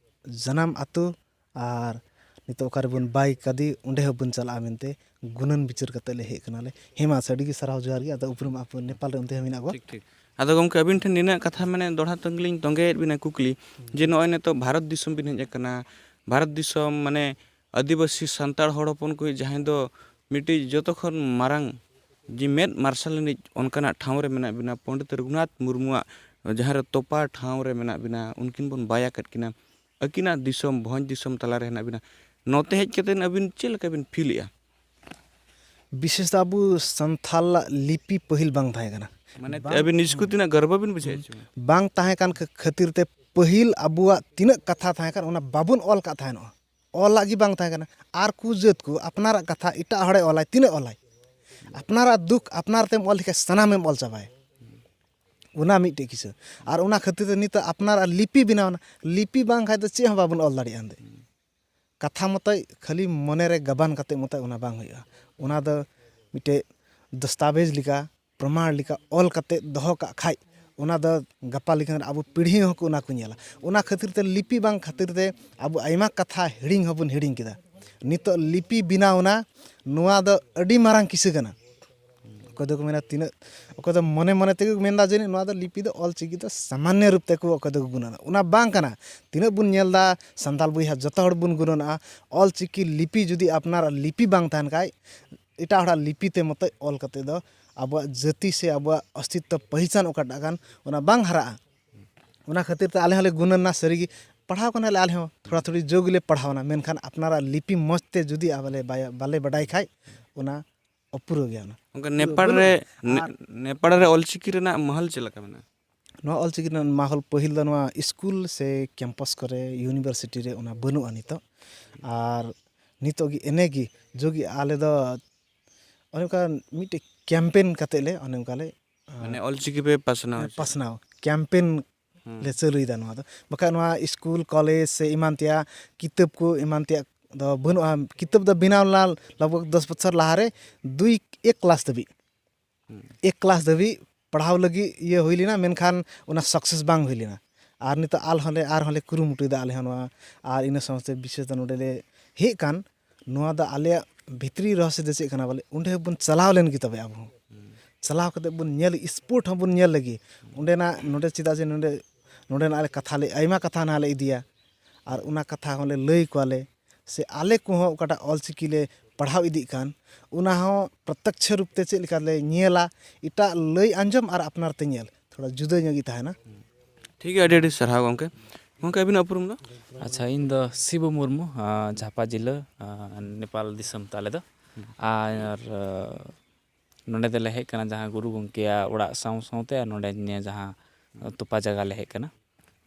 ᱡᱟᱱᱟᱢ ᱟᱹᱛᱩ ᱟᱨ ᱱᱤᱛᱚᱜ ᱚᱠᱟ ᱨᱮᱵᱚᱱ ᱵᱟᱭ ᱠᱟᱫᱮ, ᱚᱸᱰᱮ ᱦᱚᱸᱵᱚᱱ ᱪᱟᱞᱟᱜᱼᱟ ᱢᱮᱱᱛᱮ ᱜᱩᱱᱟᱹᱱ ᱵᱤᱪᱟᱹᱨ ᱠᱟᱛᱮ ᱞᱮ ᱦᱮᱡ ᱠᱟᱱᱟᱞᱮ᱾ ᱦᱮᱸ ᱢᱟ, ᱟᱹᱰᱤ ᱜᱮ ᱥᱟᱨᱦᱟᱣ ᱡᱚᱦᱟᱨ ᱜᱮ᱾ ᱟᱫᱚ ᱩᱯᱨᱩᱢ ᱟᱯᱮ ᱱᱮᱯᱟᱞ ᱨᱮ ᱚᱱᱛᱮ ᱦᱚᱸ ᱢᱮᱱᱟᱜ ᱠᱚᱣᱟ? ᱴᱷᱤᱠ, ᱴᱷᱤᱠ᱾ ᱟᱫᱚ ᱜᱚᱢᱠᱮ, ᱟᱹᱵᱤᱱ ᱴᱷᱮᱱ ᱱᱤᱱᱟᱹᱜ ᱠᱟᱛᱷᱟ ᱢᱟᱱᱮ ᱫᱚᱦᱲᱟ ᱛᱮ ᱞᱤᱧ ᱛᱚᱸᱜᱮᱭᱮᱫ ᱵᱤᱱᱟ ᱠᱩᱠᱞᱤ, ᱡᱮ ᱱᱚᱜᱼᱚᱭ ᱱᱤᱛᱚᱜ ᱵᱷᱟᱨᱚᱛ ᱫᱤᱥᱚᱢ ᱵᱤᱱ ᱦᱮᱡ ᱟᱠᱟᱱᱟ, ᱵᱷᱟᱨᱚᱛ ᱫᱤᱥᱚᱢ ᱢᱟᱱᱮ ᱟᱹᱫᱤᱵᱟᱹᱥᱤ ᱥᱟᱱᱛᱟᱲ ᱦᱚᱲ ᱦᱚᱯᱚᱱ ᱠᱚ ᱡᱟᱦᱟᱸᱭ ᱫᱚ ᱢᱤᱫᱴᱤᱡ ᱡᱚᱛᱚ ᱠᱷᱚᱱ ᱢᱟᱨᱟᱝ ᱡᱮ ᱢᱮᱫ ᱢᱟᱨᱥᱟᱞ ᱮᱱᱮᱡ ᱚᱱᱠᱟᱱᱟᱜ ᱴᱷᱟᱶ ᱨᱮ ᱢᱮᱱᱟᱜ ᱵᱤᱱᱟ, ᱯᱚᱱᱰᱤᱛ ᱨᱚᱜᱷᱩᱱᱟᱛᱷ ᱢᱩᱨᱢᱩᱣᱟᱜ ᱡᱟᱦᱟᱸ ᱨᱮ ᱛᱚᱯᱟ ᱴᱷᱟᱶ ᱨᱮ ᱢᱮᱱᱟᱜ ᱵᱤᱱᱟ, ᱩᱱᱠᱤᱱ ᱵᱚᱱ ᱵᱟᱭ ᱟᱠᱟᱫ ᱠᱤᱱᱟ, ᱟᱹᱠᱤᱱᱟᱜ ᱫᱤᱥᱚᱢ, ᱵᱷᱚᱸᱡᱽ ᱫᱤᱥᱚᱢ ᱛᱟᱞᱟ ᱨᱮ ᱦᱮᱱᱟᱜ ᱵᱤᱱᱟ, ᱱᱚᱛᱮ ᱦᱮᱡ ᱠᱟᱛᱮ ᱟᱹᱵᱤᱱ ᱪᱮᱫ ᱞᱮᱠᱟ ᱵᱤᱱ ᱯᱷᱤᱞᱮᱜᱼᱟ? ᱵᱤᱥᱮᱥ ᱫᱚ ᱟᱵᱚ ᱥᱟᱱᱛᱷᱟᱞᱟᱜ ᱞᱤᱯᱤ ᱯᱟᱹᱦᱤᱞ ᱵᱟᱝ ᱛᱟᱦᱮᱸ ᱠᱟᱱᱟ᱾ ᱢᱟᱱᱮ ᱵᱟᱝ, ᱟᱹᱵᱤᱱ ᱱᱤᱡᱮ ᱠᱚ ᱛᱤᱱᱟᱹᱜ ᱜᱚᱨᱵᱚ ᱵᱤᱱ ᱵᱩᱡᱷᱟᱹᱣᱮᱫ ᱪᱚ? ᱵᱟᱝ ᱛᱟᱦᱮᱸ ᱠᱟᱱ ᱠᱷᱟᱹ-, ᱠᱷᱟᱹᱛᱤᱨ ᱛᱮ ᱯᱟᱹᱦᱤᱞ ᱟᱵᱚᱣᱟᱜ ᱛᱤᱱᱟᱹᱜ ᱠᱟᱛᱷᱟ ᱛᱟᱦᱮᱸ ᱠᱟᱱ, ᱚᱱᱟ ᱵᱟᱵᱚᱱ ᱚᱞ ᱠᱟᱜ ᱛᱟᱦᱮᱱᱚᱜᱼᱟ᱾ ᱚᱞᱟᱜ ᱜᱮ ᱵᱟᱝ ᱛᱟᱦᱮᱸ ᱠᱟᱱᱟ᱾ ᱟᱨ ᱠᱚ ᱡᱟᱹᱛ ᱠᱚ ᱟᱯᱱᱟᱨᱟᱜ ᱠᱟᱛᱷᱟ ᱮᱴᱟᱜ ᱦᱚᱲᱮ ᱚᱞᱟᱭ, ᱛᱤᱱᱟᱹᱜ ᱚᱞᱟᱭ? ᱟᱯᱱᱟᱨᱟᱜ ᱫᱩᱠ ᱟᱯᱱᱟᱨ ᱛᱮᱢ ᱚᱞ ᱞᱮᱠᱷᱟᱱ ᱥᱟᱱᱟᱢᱮᱢ ᱚᱞ ᱪᱟᱵᱟᱭᱟ᱾ ᱚᱱᱟ ᱢᱤᱫᱴᱮᱡ ᱠᱤᱥᱟᱹ᱾ ᱟᱨ ᱚᱱᱟ ᱠᱷᱟᱹᱛᱤᱨ ᱛᱮ ᱱᱤᱛᱚᱜ ᱟᱯᱱᱟᱨᱟᱜ ᱞᱤᱯᱤ ᱵᱮᱱᱟᱣ ᱮᱱᱟ᱾ ᱞᱤᱯᱤ ᱵᱟᱝ ᱠᱷᱟᱡ ᱫᱚ ᱪᱮᱫ ᱦᱚᱸ ᱵᱟᱵᱚᱱ ᱚᱞ ᱫᱟᱲᱮᱭᱟᱜᱼᱟ ᱮᱱᱛᱮ᱾ ᱠᱟᱛᱷᱟ ᱢᱚᱛᱚᱡ ᱠᱷᱟᱹᱞᱤ ᱢᱚᱱᱮ ᱨᱮ ᱜᱟᱵᱟᱱ ᱠᱟᱛᱮ ᱢᱚᱛᱚᱡ ᱚᱱᱟ ᱵᱟᱝ ᱦᱩᱭᱩᱜᱼᱟ᱾ ᱚᱱᱟ ᱫᱚ ᱢᱤᱫᱴᱮᱡ ᱫᱚᱥᱛᱟᱵᱮᱡᱽ ᱞᱮᱠᱟ, ᱯᱨᱚᱢᱟᱬ ᱞᱮᱠᱟ ᱚᱞ ᱠᱟᱛᱮ ᱫᱚᱦᱚ ᱠᱟᱜ ᱠᱷᱟᱡ, ᱚᱱᱟ ᱫᱚ ᱜᱟᱯᱟ ᱞᱮᱠᱟᱱ ᱟᱵᱚ ᱯᱤᱲᱦᱤ ᱦᱚᱸᱠᱚ ᱚᱱᱟ ᱠᱚ ᱧᱮᱞᱟ᱾ ᱚᱱᱟ ᱠᱷᱟᱹᱛᱤᱨ ᱛᱮ ᱞᱤᱯᱤ ᱵᱟᱝ ᱠᱷᱟᱹᱛᱤᱨ ᱛᱮ ᱟᱵᱚ ᱟᱭᱢᱟ ᱠᱟᱛᱷᱟ ᱦᱤᱲᱤᱧ ᱦᱚᱸᱵᱚᱱ ᱦᱤᱲᱤᱧ ᱠᱮᱫᱟ᱾ ᱱᱤᱛᱚᱜ ᱞᱤᱯᱤ ᱵᱮᱱᱟᱣ ᱮᱱᱟ, ᱱᱚᱣᱟ ᱫᱚ ᱟᱹᱰᱤ ᱢᱟᱨᱟᱝ ᱠᱤᱥᱟᱹ ᱠᱟᱱᱟ᱾ ᱚᱠᱚᱭ ᱫᱚᱠᱚ ᱢᱮᱱᱟ ᱛᱤᱱᱟᱹᱜ, ᱚᱠᱚᱭ ᱫᱚ ᱢᱚᱱᱮ ᱢᱚᱱᱮ ᱛᱮᱜᱮ ᱠᱚ ᱢᱮᱱᱫᱟ ᱡᱟᱹᱱᱤᱡ ᱱᱚᱣᱟ ᱫᱚ ᱞᱤᱯᱤ ᱫᱚ ᱚᱞ ᱪᱤᱠᱤ ᱫᱚ ᱥᱟᱢᱟᱱᱱᱚ ᱨᱩᱯ ᱛᱮᱠᱚ ᱚᱠᱚᱭ ᱫᱚᱠᱚ ᱜᱩᱱᱟᱹᱱᱟ᱾ ᱚᱱᱟ ᱵᱟᱝ ᱠᱟᱱᱟ᱾ ᱛᱤᱱᱟᱹᱜ ᱵᱚᱱ ᱧᱮᱞ ᱮᱫᱟ ᱥᱟᱱᱛᱟᱲ ᱵᱚᱭᱦᱟ ᱡᱚᱛᱚ ᱦᱚᱲ ᱵᱚᱱ ᱜᱩᱱᱟᱹᱱᱚᱜᱼᱟ, ᱚᱞ ᱪᱤᱠᱤ ᱞᱤᱯᱤ ᱡᱩᱫᱤ ᱟᱯᱱᱟᱨᱟᱜ ᱞᱤᱯᱤ ᱵᱟᱝ ᱛᱟᱦᱮᱱ ᱠᱷᱟᱡ, ᱮᱴᱟᱜ ᱦᱚᱲᱟᱜ ᱞᱤᱯᱤ ᱛᱮ ᱢᱚᱛᱚᱡ ᱚᱞ ᱠᱟᱛᱮ ᱫᱚ ᱟᱵᱚᱣᱟᱜ ᱡᱟᱹᱛᱤ ᱥᱮ ᱟᱵᱚᱣᱟᱜ ᱚᱥᱛᱤᱛᱛᱚ ᱯᱚᱦᱤᱪᱟᱱ ᱚᱠᱟᱴᱟᱜ ᱠᱟᱱ, ᱚᱱᱟ ᱵᱟᱝ ᱦᱟᱨᱟᱜᱼᱟ᱾ ᱚᱱᱟ ᱠᱷᱟᱹᱛᱤᱨ ᱛᱮ ᱟᱞᱮ ᱦᱚᱸᱞᱮ ᱜᱩᱱᱟᱹᱱᱟ ᱥᱟᱹᱨᱤᱜᱮ, ᱯᱟᱲᱦᱟᱣ ᱠᱟᱱᱟᱞᱮ ᱟᱞᱮ ᱦᱚᱸ, ᱛᱷᱚᱲᱟ ᱛᱷᱚᱲᱤ ᱡᱳ ᱜᱮᱞᱮ ᱯᱟᱲᱦᱟᱣᱱᱟ, ᱢᱮᱱᱠᱷᱟᱱ ᱟᱯᱱᱟᱨᱟᱜ ᱞᱤᱯᱤ ᱢᱚᱡᱽ ᱛᱮ ᱡᱩᱫᱤ ᱟᱞᱮ ᱵᱟᱭ-, ᱵᱟᱞᱮ ᱵᱟᱰᱟᱭ ᱠᱷᱟᱡ, ᱚᱱᱟ ᱚᱯᱩᱨᱟᱹ ᱜᱮᱭᱟ ᱚᱱᱟ᱾ ᱚᱱᱠᱟ ᱯᱩᱨᱟᱹ ᱱᱮᱯᱟᱲ ᱵᱟᱹᱱᱩᱜᱼᱟ᱾ ᱨᱮ, ᱱᱮ-, ᱟᱨ ᱱᱮᱯᱟᱲ ᱨᱮ ᱚᱞᱪᱤᱠᱤ ᱨᱮᱱᱟᱜ ᱢᱚᱦᱚᱞ ᱪᱮᱫ ᱞᱮᱠᱟ ᱢᱮᱱᱟᱜᱼᱟ? ᱱᱚᱣᱟ ᱚᱞᱪᱤᱠᱤ ᱨᱮᱱᱟᱜ ᱢᱟᱦᱚᱞ ᱯᱟᱹᱦᱤᱞ ᱫᱚ ᱱᱚᱣᱟ ᱥᱠᱩᱞ ᱥᱮ ᱠᱮᱢᱯᱟᱥ ᱠᱚᱨᱮ, ᱤᱭᱩᱱᱤᱵᱷᱟᱨᱥᱤᱴᱤ ᱨᱮ ᱚᱱᱟ ᱵᱟᱹᱱᱩᱜᱼᱟ ᱱᱤᱛᱚᱜ᱾ ᱟᱨ ᱱᱤᱛᱚᱜ ᱜᱮ ᱮᱱᱮ ᱜᱮ ᱡᱳᱜᱤ ᱟᱞᱮ ᱫᱚ ᱚᱱᱮ ᱚᱱᱠᱟ ᱢᱤᱫᱴᱮᱡ ᱠᱮᱢᱯᱮᱱ ᱠᱟᱛᱮ ᱞᱮ ᱚᱱᱮ ᱚᱱᱠᱟ ᱞᱮ, ᱟᱸ, ᱢᱟᱱᱮ ᱚᱞᱪᱤᱠᱤ ᱯᱮ ᱯᱟᱥᱱᱟᱣ ᱦᱮᱸ, ᱦᱚᱪᱚᱭᱟ? ᱯᱟᱥᱱᱟᱣ ᱠᱮᱢᱯᱮᱱ ᱦᱩᱸ᱾ ᱞᱮ ᱪᱟᱹᱞᱩᱭᱮᱫᱟ ᱱᱚᱣᱟ ᱫᱚ᱾ ᱵᱟᱠᱷᱟᱡ ᱱᱚᱣᱟ ᱥᱠᱩᱞ, ᱠᱚᱞᱮᱡᱽ ᱥᱮ ᱮᱢᱟᱱ ᱛᱮᱭᱟᱜ ᱠᱤᱛᱟᱹᱵ ᱠᱚ ᱮᱢᱟᱱ ᱛᱮᱭᱟᱜ ᱫᱚ ᱵᱟᱹᱱᱩᱜᱼᱟ᱾ ᱠᱤᱛᱟᱹᱵ ᱫᱚ ᱵᱮᱱᱟᱣ ᱞᱮᱱᱟ ᱞᱟᱜᱽ ᱵᱷᱟᱜᱽ ᱫᱚᱥ ᱵᱚᱪᱷᱚᱨ ᱞᱟᱦᱟᱨᱮ, ᱫᱩᱭ, ᱮᱠ ᱠᱞᱟᱥ ᱫᱷᱟᱹᱵᱤᱡ᱾ ᱦᱩᱸ᱾ ᱮᱠ ᱠᱞᱟᱥ ᱫᱷᱟᱹᱵᱤᱡ ᱯᱟᱲᱦᱟᱣ ᱞᱟᱹᱜᱤᱫ ᱤᱭᱟᱹ ᱦᱩᱭ ᱞᱮᱱᱟ, ᱢᱮᱱᱠᱷᱟᱱ ᱚᱱᱟ ᱥᱟᱠᱥᱮᱥ ᱵᱟᱝ ᱦᱩᱭ ᱞᱮᱱᱟ᱾ ᱟᱨ ᱱᱤᱛᱚᱜ ᱟᱞ ᱦᱚᱸᱞᱮ, ᱟᱨᱦᱚᱸᱞᱮ ᱠᱩᱨᱩᱢᱩᱴᱩᱭᱮᱫᱟ ᱟᱞᱮ ᱦᱚᱸ ᱱᱚᱣᱟ᱾ ᱟᱨ ᱤᱱᱟᱹ ᱥᱟᱶᱛᱮ ᱵᱤᱥᱮᱥ ᱫᱚ ᱱᱚᱰᱮ ᱞᱮ ᱦᱮᱡ ᱠᱟᱱ, ᱱᱚᱣᱟ ᱫᱚ ᱟᱞᱮᱭᱟᱜ ᱵᱷᱤᱛᱨᱤ ᱨᱚᱦᱚᱥᱭᱚ ᱫᱚ ᱪᱮᱫ ᱠᱟᱱᱟ ᱵᱚᱞᱮ, ᱚᱸᱰᱮ ᱵᱚᱱ ᱪᱟᱞᱟᱣ ᱞᱮᱱ ᱜᱮ ᱛᱚᱵᱮ ᱟᱵᱚ ᱦᱚᱸ᱾ ᱦᱩᱸ᱾ ᱪᱟᱞᱟᱣ ᱠᱟᱛᱮ ᱵᱚᱱ ᱧᱮᱞ, ᱥᱯᱳᱨᱴ ᱦᱚᱸᱵᱚᱱ ᱧᱮᱞ ᱞᱮᱜᱮ᱾ ᱚᱸᱰᱮᱱᱟᱜ ᱱᱚᱰᱮ ᱪᱮᱫᱟᱜ ᱡᱮ ᱱᱚᱰᱮ, ᱱᱚᱰᱮᱱᱟᱜ ᱞᱮ ᱠᱟᱛᱷᱟ ᱞᱮ, ᱟᱭᱢᱟ ᱠᱟᱛᱷᱟ ᱱᱟᱦᱟᱜ ᱞᱮ ᱤᱫᱤᱭᱟ᱾ ᱟᱨ ᱚᱱᱟ ᱠᱟᱛᱷᱟ ᱦᱚᱸᱞᱮ ᱞᱟᱹᱭ ᱠᱚᱣᱟᱞᱮ᱾ ᱥᱮ ᱟᱞᱮ ᱠᱚᱦᱚᱸ ᱚᱠᱟᱴᱟᱜ ᱚᱞᱪᱤᱠᱤ ᱞᱮ ᱯᱟᱲᱦᱟᱣ ᱤᱫᱤᱜ ᱠᱟᱱ, ᱚᱱᱟ ᱦᱚᱸ ᱯᱨᱚᱛᱛᱚᱠᱷᱚ ᱨᱩᱯ ᱛᱮ ᱪᱮᱫ ᱞᱮᱠᱟ ᱞᱮ ᱧᱮᱞᱟ, ᱮᱴᱟᱜ ᱞᱟᱹᱭ ᱟᱸᱡᱚᱢ ᱟᱨ ᱟᱯᱱᱟᱨ ᱛᱮ ᱧᱮᱞ, ᱛᱷᱚᱲᱟ ᱡᱩᱫᱟᱹ ᱧᱚᱜ ᱜᱮ ᱛᱟᱦᱮᱱᱟ᱾ ᱴᱷᱤᱠ ᱜᱮᱭᱟ, ᱟᱹᱰᱤ ᱟᱹᱰᱤ ᱥᱟᱨᱦᱟᱣ ᱜᱚᱢᱠᱮ᱾ ᱜᱚᱢᱠᱮ, ᱟᱹᱵᱤᱱᱟᱜ ᱩᱯᱨᱩᱢ ᱫᱚ? ᱟᱪᱪᱷᱟ, ᱤᱧ ᱫᱚ ᱥᱤᱵᱩ ᱢᱩᱨᱢᱩ, ᱟᱸ, ᱡᱷᱟᱯᱟ ᱡᱤᱞᱟᱹ, ᱟᱸ, ᱱᱮᱯᱟᱞ ᱫᱤᱥᱚᱢ ᱛᱟᱞᱮ ᱫᱚ᱾ ᱟᱨ, ᱟᱸ, ᱱᱚᱰᱮ ᱫᱚᱞᱮ ᱦᱮᱡ ᱠᱟᱱᱟ ᱡᱟᱦᱟᱸ ᱜᱩᱨᱩ ᱜᱚᱢᱠᱮᱭᱟᱜ ᱚᱲᱟᱜ ᱥᱟᱶ ᱥᱟᱶᱛᱮ, ᱟᱨ ᱱᱚᱰᱮ ᱱᱤᱭᱟᱹ ᱡᱟᱦᱟᱸ ᱛᱚᱯᱟ ᱡᱟᱭᱜᱟ ᱞᱮ ᱦᱮᱡ ᱠᱟᱱᱟ᱾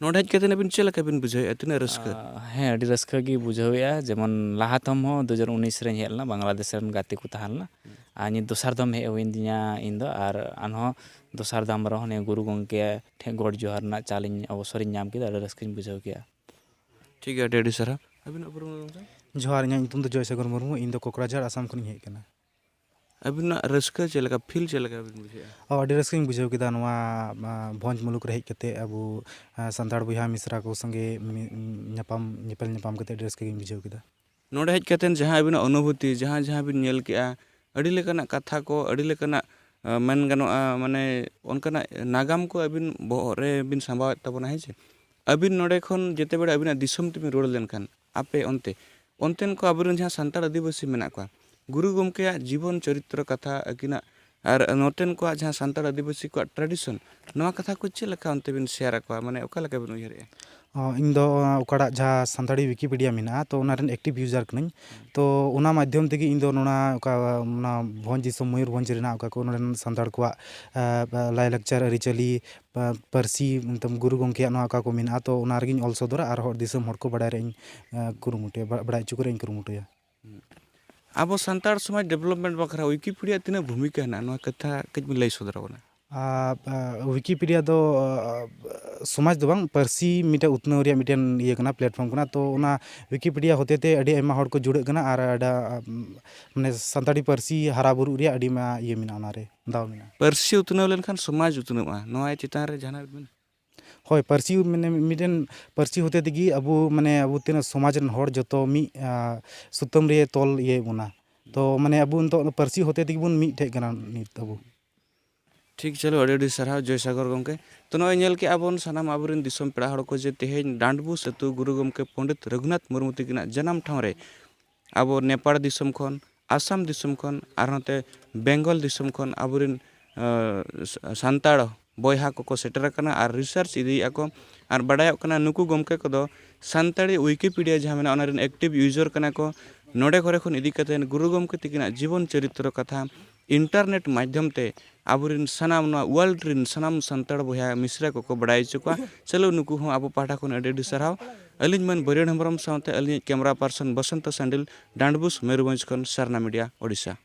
ᱱᱚᱰᱮ ᱦᱮᱡ ᱠᱟᱛᱮ ᱟᱹᱵᱤᱱ ᱪᱮᱫ ᱞᱮᱠᱟ ᱵᱤᱱ ᱵᱩᱡᱷᱟᱹᱣᱮᱫᱼᱟ? ᱛᱤᱱᱟᱹᱜ ᱨᱟᱹᱥᱠᱟᱹ? ᱟᱸ, ᱦᱮᱸ, ᱟᱹᱰᱤ ᱨᱟᱹᱥᱠᱟᱹ ᱜᱮ ᱵᱩᱡᱷᱟᱹᱣᱮᱫᱼᱟ᱾ ᱡᱮᱢᱚᱱ ᱞᱟᱦᱟ ᱛᱟᱭᱚᱢ ᱦᱚᱸ ᱫᱩ ᱦᱟᱡᱟᱨ ᱩᱱᱤᱥ ᱨᱮᱧ ᱦᱮᱡ ᱞᱮᱱᱟ, ᱵᱟᱝᱞᱟᱫᱮᱥ ᱨᱮᱱ ᱜᱟᱛᱮ ᱠᱚ ᱛᱟᱦᱮᱸ ᱞᱮᱱᱟ᱾ ᱟᱨ ᱱᱤᱛ ᱫᱚᱥᱟᱨ ᱫᱚᱢ ᱦᱮᱡ ᱦᱩᱭᱮᱱ ᱛᱤᱧᱟ ᱤᱧ ᱫᱚ, ᱟᱨ ᱟᱨᱦᱚᱸ ᱫᱚᱥᱟᱨ ᱫᱚᱢ ᱨᱮᱦᱚᱸ ᱱᱤᱭᱟᱹ ᱜᱩᱨᱩ ᱜᱚᱢᱠᱮ ᱴᱷᱮᱱ ᱜᱚᱰ ᱡᱚᱦᱟᱨ ᱨᱮᱱᱟᱜ ᱪᱟᱞ ᱤᱧ, ᱚᱵᱚᱥᱚᱨ ᱤᱧ ᱧᱟᱢ ᱠᱮᱫᱟ᱾ ᱟᱹᱰᱤ ᱨᱟᱹᱥᱠᱟᱹᱧ ᱵᱩᱡᱷᱟᱹᱣ ᱠᱮᱫᱼᱟ᱾ ᱴᱷᱤᱠ ᱜᱮᱭᱟ, ᱟᱹᱰᱤ ᱟᱹᱰᱤ ᱥᱟᱨᱦᱟᱣ᱾ ᱟᱹᱵᱤᱱᱟᱜ ᱩᱯᱨᱩᱢ ᱫᱚ ᱜᱚᱢᱠᱮ? ᱡᱚᱦᱟᱨ, ᱤᱧᱟᱹᱜ ᱧᱩᱛᱩᱢ ᱫᱚ ᱡᱚᱭᱥᱟᱜᱚᱨ ᱢᱩᱨᱢᱩ, ᱤᱧ ᱫᱚ ᱠᱚᱠᱨᱟᱡᱷᱟᱲ, ᱟᱥᱟᱢ ᱠᱷᱚᱱᱤᱧ ᱦᱮᱡ ᱟᱠᱟᱱᱟ᱾ ᱟᱹᱵᱤᱱᱟᱜ ᱨᱟᱹᱥᱠᱟᱹ ᱪᱮᱫ ᱞᱮᱠᱟ, ᱯᱷᱤᱞ ᱪᱮᱫ ᱞᱮᱠᱟ ᱵᱤᱱ ᱵᱩᱡᱷᱟᱹᱣᱮᱫᱼᱟ? ᱚ, ᱟᱹᱰᱤ ᱨᱟᱹᱥᱠᱟᱹᱧ ᱵᱩᱡᱷᱟᱹᱣ ᱠᱮᱫᱟ ᱱᱚᱣᱟ, ᱟ, ᱵᱷᱚᱸᱡᱽ ᱢᱩᱞᱩᱠ ᱨᱮ ᱦᱮᱡ ᱠᱟᱛᱮ ᱟᱵᱚ, ᱟ, ᱥᱟᱱᱛᱟᱲ ᱵᱚᱭᱦᱟ ᱢᱤᱥᱨᱟ ᱠᱚ ᱥᱚᱸᱜᱮ ᱢᱤ-, ᱧᱟᱯᱟᱢ, ᱧᱮᱯᱮᱞ ᱧᱟᱯᱟᱢ ᱠᱟᱛᱮ ᱟᱹᱰᱤ ᱨᱟᱹᱥᱠᱟᱹ ᱜᱤᱧ ᱵᱩᱡᱷᱟᱹᱣ ᱠᱮᱫᱟ᱾ ᱱᱚᱰᱮ ᱦᱮᱡ ᱠᱟᱛᱮ ᱡᱟᱦᱟᱸ ᱟᱹᱵᱤᱱᱟᱜ ᱚᱱᱩᱵᱷᱩᱛᱤ, ᱡᱟᱦᱟᱸ, ᱡᱟᱦᱟᱸ ᱵᱤᱱ ᱧᱮᱞ ᱠᱮᱜᱼᱟ, ᱟᱹᱰᱤ ᱞᱮᱠᱟᱱᱟᱜ ᱠᱟᱛᱷᱟ ᱠᱚ, ᱟᱹᱰᱤ ᱞᱮᱠᱟᱱᱟᱜ, ᱟ, ᱢᱮᱱ ᱜᱟᱱᱚᱜᱼᱟ, ᱢᱟᱱᱮ ᱚᱱᱠᱟᱱᱟᱜ ᱱᱟᱜᱟᱢ ᱠᱚ ᱟᱹᱵᱤᱱ ᱵᱚᱦᱚᱜ ᱨᱮ ᱵᱤᱱ ᱥᱟᱢᱵᱟᱣᱮᱫ ᱛᱟᱵᱚᱱᱟ, ᱦᱮᱸ ᱪᱮ? ᱟᱹᱵᱤᱱ ᱱᱚᱰᱮ ᱠᱷᱚᱱ ᱡᱮᱛᱮ ᱵᱮᱲᱟ ᱟᱹᱵᱤᱱᱟᱜ ᱫᱤᱥᱚᱢ ᱛᱮᱵᱤᱱ ᱨᱩᱣᱟᱹᱲ ᱞᱮᱱᱠᱷᱟᱱ, ᱟᱯᱮ ᱚᱱᱛᱮ, ᱚᱱᱛᱮᱱ ᱠᱚ ᱟᱵᱚᱨᱮᱱ ᱡᱟᱦᱟᱸ ᱥᱟᱱᱛᱟᱲ ᱟᱹᱫᱤᱵᱟᱹᱥᱤ ᱢᱮᱱᱟᱜ ᱠᱚᱣᱟ, ᱜᱩᱨᱩ ᱜᱚᱢᱠᱮᱭᱟᱜ ᱡᱤᱵᱚᱱ ᱪᱚᱨᱤᱛᱨᱚ ᱠᱟᱛᱷᱟ, ᱟᱹᱠᱤᱱᱟᱜ ᱟᱨ ᱱᱚᱛᱮᱱ ᱠᱚᱣᱟᱜ ᱡᱟᱦᱟᱸ ᱥᱟᱱᱛᱟᱲ ᱟᱹᱫᱤᱵᱟᱹᱥᱤ ᱠᱚᱣᱟᱜ tradition, ᱱᱚᱣᱟ ᱠᱟᱛᱷᱟ ᱠᱚ ᱪᱮᱫ ᱞᱮᱠᱟ ᱚᱱᱛᱮ ᱵᱤᱱ share ᱟᱠᱚᱣᱟ? ᱢᱟᱱᱮ ᱚᱠᱟ ᱞᱮᱠᱟ ᱵᱤᱱ ᱩᱭᱦᱟᱹᱨᱮᱜᱼᱟ? ᱚ, ᱤᱧ ᱫᱚ, ᱚ, ᱚᱠᱟᱴᱟᱜ ᱡᱟᱦᱟᱸ ᱥᱟᱱᱛᱟᱲᱤ Wikipedia ᱢᱮᱱᱟᱜᱼᱟ, ᱛᱚ ᱚᱱᱟ ᱨᱮᱱ active user ᱠᱟᱹᱱᱟᱹᱧ᱾ ᱛᱚ ᱚᱱᱟ ᱢᱟᱫᱽᱫᱷᱚᱢ ᱛᱮᱜᱮ ᱤᱧ ᱫᱚ ᱱᱚᱣᱟ, ᱚᱠᱟ, ᱚᱱᱟ ᱵᱷᱚᱸᱡᱽ ᱫᱤᱥᱚᱢ ᱢᱚᱭᱩᱨᱵᱷᱚᱸᱡᱽ ᱨᱮᱱᱟᱜ ᱚᱠᱟ ᱠᱚ ᱱᱚᱰᱮᱱ ᱥᱟᱱᱛᱟᱲ ᱠᱚᱣᱟᱜ, ᱟ, ᱟ, ᱞᱟᱭᱼᱞᱟᱠᱪᱟᱨ, ᱟᱹᱨᱤᱪᱟᱹᱞᱤ, ᱯᱟ-, ᱯᱟᱹᱨᱥᱤ, ᱱᱤᱛᱚᱝ ᱜᱩᱨᱩ ᱜᱚᱢᱠᱮᱭᱟᱜ ᱱᱚᱣᱟ ᱚᱠᱟ ᱠᱚ ᱢᱮᱱᱟᱜᱼᱟ, ᱛᱚ ᱚᱱᱟ ᱨᱮᱜᱮᱧ ᱚᱞ ᱥᱚᱫᱚᱨᱟ ᱟᱨ ᱦᱚᱲ ᱫᱤᱥᱚᱢ ᱦᱚᱲ ᱠᱚ ᱵᱟᱰᱟᱭ ᱨᱮᱭᱟᱜ ᱤᱧ, ᱟ, ᱠᱩᱨᱩᱢᱩᱴᱩᱭᱟ, ᱵᱟ-, ᱵᱟᱰᱟᱭ ᱦᱚᱪᱚ ᱠᱚ ᱨᱮᱭᱟᱜ ᱤᱧ ᱠᱩᱨᱩᱢᱩᱴᱩᱭᱟ᱾ ᱟᱵᱚ ᱥᱟᱱᱛᱟᱲ ᱥᱚᱢᱟᱡᱽ development ᱵᱟᱠᱷᱨᱟ Wikipedia ᱛᱤᱱᱟᱹᱜ ᱵᱷᱩᱢᱤᱠᱟ ᱦᱮᱱᱟᱜᱼᱟ, ᱱᱚᱣᱟ ᱠᱟᱛᱷᱟ ᱠᱟᱹᱡ ᱵᱤᱱ ᱞᱟᱹᱭ ᱥᱚᱫᱚᱨ ᱟᱵᱚᱱᱟ? ᱟ, ᱟ, Wikipedia ᱫᱚ, ᱟ, ᱥᱚᱢᱟᱡᱽ ᱫᱚ ᱵᱟᱝ, ᱯᱟᱹᱨᱥᱤ ᱢᱤᱫᱴᱮᱱ ᱩᱛᱱᱟᱹᱣ ᱨᱮᱭᱟᱜ ᱢᱤᱫᱴᱮᱱ ᱤᱭᱟᱹ ᱠᱟᱱᱟ, platform ᱠᱟᱱᱟ᱾ ᱛᱚ ᱚᱱᱟ Wikipedia ᱦᱚᱛᱮ ᱛᱮ ᱟᱹᱰᱤ ᱟᱭᱢᱟ ᱦᱚᱲ ᱠᱚ ᱡᱩᱲᱟᱹᱜ ᱠᱟᱱᱟ ᱟᱨ ᱟᱰᱟ-, ᱢᱟᱱᱮ ᱥᱟᱱᱛᱟᱲᱤ ᱯᱟᱹᱨᱥᱤ ᱦᱟᱨᱟ ᱵᱩᱨᱩᱜ ᱨᱮᱭᱟᱜ ᱟᱹᱰᱤ ᱢᱟ ᱤᱭᱟᱹ ᱢᱮᱱᱟᱜᱼᱟ, ᱚᱱᱟᱨᱮ ᱫᱟᱣ ᱢᱮᱱᱟᱜᱼᱟ᱾ ᱯᱟᱹᱨᱥᱤ ᱩᱛᱱᱟᱹᱣ ᱞᱮᱱᱠᱷᱟᱱ ᱥᱚᱢᱟᱡᱽ ᱩᱛᱱᱟᱹᱣᱚᱜᱼᱟ, ᱱᱚᱣᱟ ᱪᱮᱛᱟᱱ ᱨᱮ ᱡᱟᱦᱟᱱᱟᱜ ᱵᱤᱱ ᱦᱳᱭ, ᱯᱟᱹᱨᱥᱤ ᱢᱟᱱᱮ ᱢᱤᱫᱴᱮᱱ ᱯᱟᱹᱨᱥᱤ ᱦᱚᱛᱮ ᱛᱮᱜᱮ ᱟᱵᱚ, ᱢᱟᱱᱮ ᱟᱵᱚ ᱛᱤᱱᱟᱹᱜ ᱥᱚᱢᱟᱡᱽ ᱨᱮᱱ ᱦᱚᱲ ᱡᱚᱛᱚ ᱢᱤᱫ, ᱟ, ᱥᱩᱛᱟᱹᱢ ᱨᱮ ᱛᱚᱞ ᱤᱭᱟᱹᱭᱮᱫ ᱵᱚᱱᱟ᱾ ᱛᱚ ᱢᱟᱱᱮ ᱟᱵᱚ ᱱᱤᱛᱚᱜ ᱯᱟᱹᱨᱥᱤ ᱦᱚᱛᱮ ᱛᱮᱜᱮ ᱵᱚᱱ ᱢᱤᱫ ᱴᱷᱮᱡ ᱠᱟᱱᱟ ᱱᱤᱛ ᱟᱵᱚ᱾ ᱴᱷᱤᱠ, ᱪᱚᱞᱚ, ᱟᱹᱰᱤ ᱟᱹᱰᱤ ᱥᱟᱨᱦᱟᱣ ᱡᱚᱭ ᱥᱟᱜᱚᱨ ᱜᱚᱢᱠᱮ᱾ ᱛᱚ ᱱᱚᱜᱼᱚᱭ ᱧᱮᱞ ᱠᱮᱜᱼᱟ ᱵᱚᱱ ᱥᱟᱱᱟᱢ ᱟᱵᱚᱨᱮᱱ ᱫᱤᱥᱚᱢ ᱯᱮᱲᱟ ᱦᱚᱲ ᱠᱚ ᱡᱮ ᱛᱮᱦᱮᱧ ᱰᱟᱸᱰᱵᱩᱥ ᱟᱹᱛᱩ ᱜᱩᱨᱩ ᱜᱚᱢᱠᱮ ᱯᱚᱱᱰᱤᱛ ᱨᱚᱜᱷᱩᱱᱟᱛᱷ ᱢᱩᱨᱢᱩ ᱛᱤᱠᱤᱱᱟᱜ ᱡᱟᱱᱟᱢ ᱴᱷᱟᱶ ᱨᱮ ᱟᱵᱚ ᱱᱮᱯᱟᱲ ᱫᱤᱥᱚᱢ ᱠᱷᱚᱱ, ᱟᱥᱟᱢ ᱫᱤᱥᱚᱢ ᱠᱷᱚᱱ, ᱟᱨ ᱱᱚᱛᱮ ᱵᱮᱝᱜᱚᱞ ᱫᱤᱥᱚᱢ ᱠᱷᱚᱱ ᱟᱵᱚᱨᱮᱱ, ᱟᱸ, ᱥᱟ-, ᱥᱟᱱᱛᱟᱲ ᱵᱚᱭᱦᱟ ᱠᱚᱠᱚ ᱥᱮᱴᱮᱨ ᱟᱠᱟᱱᱟ ᱟᱨ research ᱤᱫᱤᱭᱮᱫᱼᱟ ᱠᱚ᱾ ᱟᱨ ᱵᱟᱰᱟᱭᱚᱜ ᱠᱟᱱᱟ ᱱᱩᱠᱩ ᱜᱚᱢᱠᱮ ᱠᱚᱫᱚ ᱥᱟᱱᱛᱟᱲᱤ Wikipedia ᱡᱟᱦᱟᱸ ᱢᱮᱱᱟᱜᱼᱟ, ᱚᱱᱟ ᱨᱮᱱ active user ᱠᱟᱱᱟ ᱠᱚ᱾ ᱱᱚᱰᱮ ᱠᱚᱨᱮ ᱠᱷᱚᱱ ᱤᱫᱤ ᱠᱟᱛᱮ ᱜᱩᱨᱩ ᱜᱚᱢᱠᱮ ᱛᱤᱠᱤᱱᱟᱜ ᱡᱤᱵᱚᱱ ᱪᱚᱨᱤᱛᱨᱚ ᱠᱟᱛᱷᱟ internet ᱢᱟᱫᱽᱫᱷᱚᱢ ᱛᱮ ᱟᱵᱚᱨᱮᱱ ᱥᱟᱱᱟᱢ ᱱᱚᱣᱟ world ᱨᱮᱱ ᱥᱟᱱᱟᱢ ᱥᱟᱱᱛᱟᱲ ᱵᱚᱭᱦᱟ ᱢᱤᱥᱨᱟ ᱠᱚᱠᱚ ᱵᱟᱰᱟᱭ ᱦᱚᱪᱚ ᱠᱚᱣᱟ᱾ ᱪᱚᱞᱚ, ᱱᱩᱠᱩ ᱦᱚᱸ ᱟᱵᱚ ᱯᱟᱦᱴᱟ ᱠᱷᱚᱱ ᱟᱹᱰᱤ ᱟᱹᱰᱤ ᱥᱟᱨᱦᱟᱣ᱾ ᱟᱹᱞᱤᱧ ᱢᱟᱹᱱ ᱵᱟᱹᱨᱭᱟᱹᱲ ᱦᱮᱢᱵᱨᱚᱢ ᱥᱟᱶᱛᱮ ᱟᱹᱞᱤᱧᱤᱡ camera person ᱵᱚᱥᱚᱱᱛᱚ ᱥᱟᱱᱰᱤᱞ, ᱰᱟᱸᱰᱵᱩᱥ, ᱢᱚᱭᱩᱨᱵᱷᱚᱸᱡᱽ ᱠᱷᱚᱱ ᱥᱟᱨᱱᱟ media, ᱳᱰᱤᱥᱟ᱾